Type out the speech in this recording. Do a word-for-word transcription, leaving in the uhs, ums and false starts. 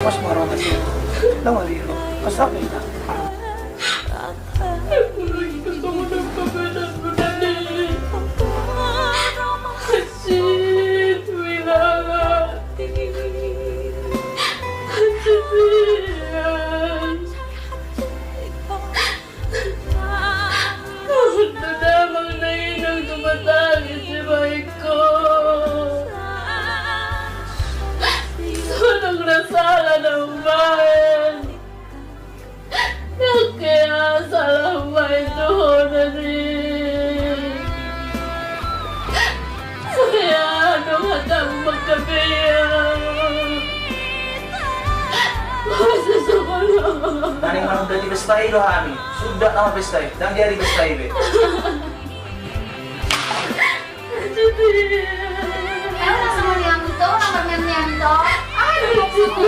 Pas marota sih. Lo nggak biru. Pas apa itu? Damang na inang tumatangis di baikku. Sonang na sala na umbahen. Nangkea sala umbahen dohonon i. Songon i adong hatamu mangkapean. Masa songon on. Naeng manunda di pesta i do hami. Suda nama pesta i. Ndang jadi pesta i be. Ayo langsung ni Anto, nomor ni Anto. Aduh.